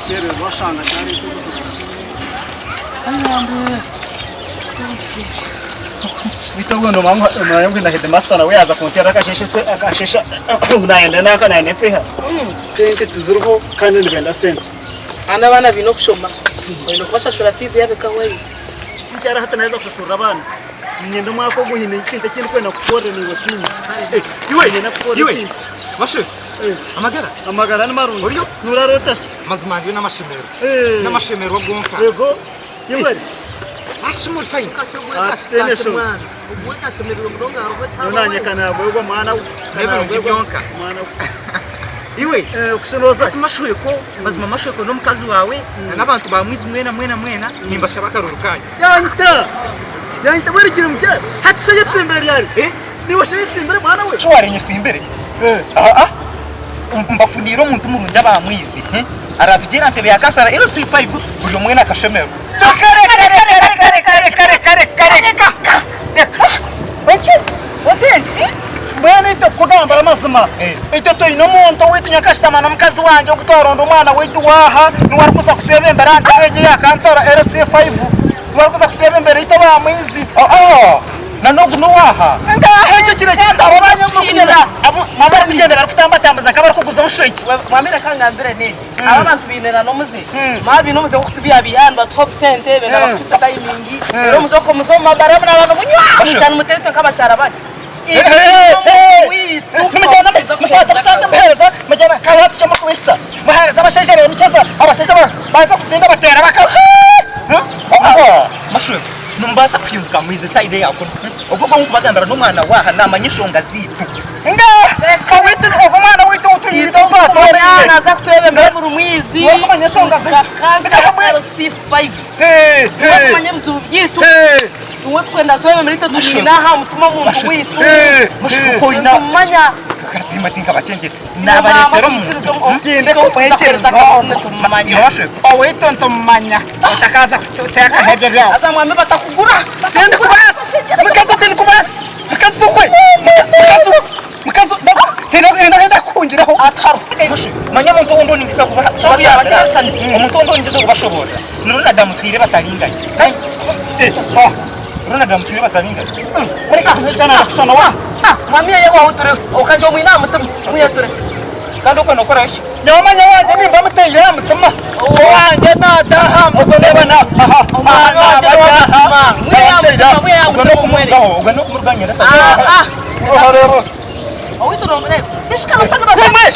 Kukyerererwa oshanga kyareeta obuzibu. Beitu obwo noomanya ngu na heedimasita nawe yaaza kunteerera akasheeshe akasheeshe ngu naayenda nanka naayenda empiiha. Sente tiziriho kandi nibenda sente. Kandi abaana baine okushoma, oine kubashashura fiizi yaaba ekahwayo. Nkyari hati naaheza kushashurira abaana, niinyenda omwaka ogu haine ekintu eki ndikwenda kukukorera naiwe Fiina. Iwe, Niinyenda kukukorera iwe, ekintu. Bashe, amagara? Amagara ni marungi. Oriyo? Noorara ota shi? Mazima ndiyo n'amashemererwa. Eh. N'amashemererwa gonka. Yego. Iwe? Ashi muri fine. Ah, tutaine shonga. Nyowe naanye ka naagwegwa mwana we. Ka N'ebirungi naagwegwa byonka. mwana we. Iwe, Eh, okushonooza. ati mashweko, mazima mashweko n'omukazi waawe na n'abantu ba mwizi mwena mwena mwena nimbashaba akaruru kanyu. Yanyita! Yanyita mbwenu kiri mukyara. Hati shi oyetsimbire ryari? Eh? Niiwe shi oyetsimbire mwana we? Shi warenyesimbire? Aa, mbafuniire omuntu murungi aba mwizi. Araatugyera ntebe ya kansara LC5 buri omwe nakashemererwa. Reka reka reka reka reka reka reka reka reka reka oti oti mbwenu itwe kukugambira amazima itwe twine omuntu owaitu nyakashitama n'omukazi wangye ogu twaronda omwana waitu waaha niwe arikuza kutwebembera aha ntebe egi eya kansara LC5 niwe arikuza kutwebembera itwe aba mwizi. Na n'ogu n'owaaha? Ngaaha ekyo kiro ekindi abo abarikugyenda abarikugyenda barikutambatambuza nk'abarikuguza obushweki. Mwami reka ngambire n'egi. Aba abantu baine na n'omuze. Maba baine omuze gw'okutubihabiha nibatuha obusente benda bakukyuse tayimingi. Reero omuze ogwo muze omu mabara muraba nimunywa mwija nimuteera itwe nk'abakyara bari. Nimugyenda mukwata obusente muheereza mugyenda kandi hati eki murikubaitsa muheereza abashaija reero mukyeza abashaija baza kutsinda bateera abakazi. Mashwe. Nimubaasa kuhinduka mwize sayidi eya kunu. Ogwo ogwo nkubagambira n'omwana waaha naamanya enshonga zaitu. Nga owaitu ogwo mwana waitu ou twine ou twatooraine. Naaza kutwebembera omuri mwizi Niwe orikumanya enshonga zaitu. Kansara LC5. Niwe orikumanya ebizibu byaitu. Niwe turikwenda atwebembere itwe tumwine aha mutima omuntu waitu. Nitumumanya. Katiima tinkabakyengyera. Naabareetera omuntu. Tinde kumwekyereza owaitu ntumumanya otakaaza kututeekaho ebyo byawe. Haza mwami batakugura. Tindikubaasa mukazi tindikubaasa mukazi we mukazi mukazi henda kuhungiraho. Manya omuntu ou ndiyo ningyeza omuntu ou ndiyo ningyeza kubashoboorora ni Ronald Amutwire Bataringanya. Ronald Amutwire Bataringanya. Mureke kutushana kushana wa. Mwami yeye wawe turi okajya omwine aha mutima mwiye turi. Kandi okwo nokora ki? Nyowe manya owangye nimba mutaire aha mutima owangye nataha ogwo naba na aha aha naba aha naba ntaire aha Ogwo n'okumurugaho ogwo n'okumurugaho nyine oha reeba Owaitu nomureeba ishika bashana bashana. Kumwe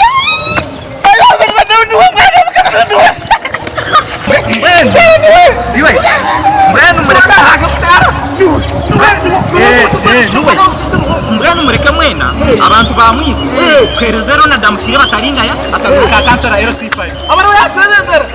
niwe mwana omukazi niwe Mbwenu iwe mbwenu mureke niwe mbwenu mureke mwena abantu ba mwizi tuhereze Ronald Amutwire Bataringaya akaruru ka kansara LC5. Aba ariwe yatwebembera.